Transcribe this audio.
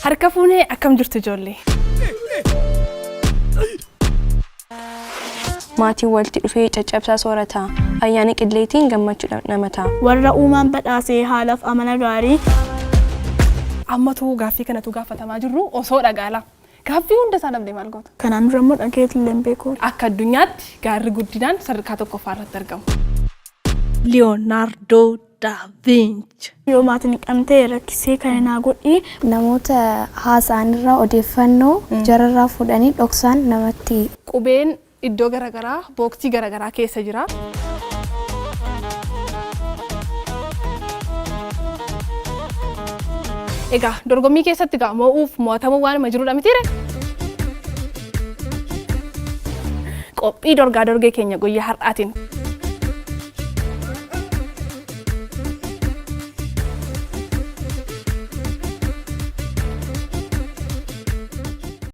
Harka fuunee akkam jirtu ijoollee? Maatiin walitti dhufee caccabsaa soorata. Ayyaana Qilleetiin gammachuu dhamdhamata. Warra uumaan badhaase haalaf amala gaarii. Ammatu gaaffii kanatu gaafatamaa jirru osoo dhagaalaa. Gaaffii hunda isaa dhabde maal goota? Kanaan dura immoo dhagayeetillee hin beeku. Akka addunyaatti gaarri guddinaan sadarkaa tokkoffaa irratti argamu. Leonardo da Vinci. Yoo maatiin hin qabne ta'e rakkisee kana naa godhi. Namoota haasa'an irraa odeeffannoo jararraa fuudhanii dhoksaan namatti. Qubeen iddoo garagaraa booksii garagaraa keessa jira. Egaa dorgommii keessatti egaa mo'uuf mo'atamuu waanuma jirudha mitiire? Qophii dorgaa dorgee keenya guyyaa har'aatiin.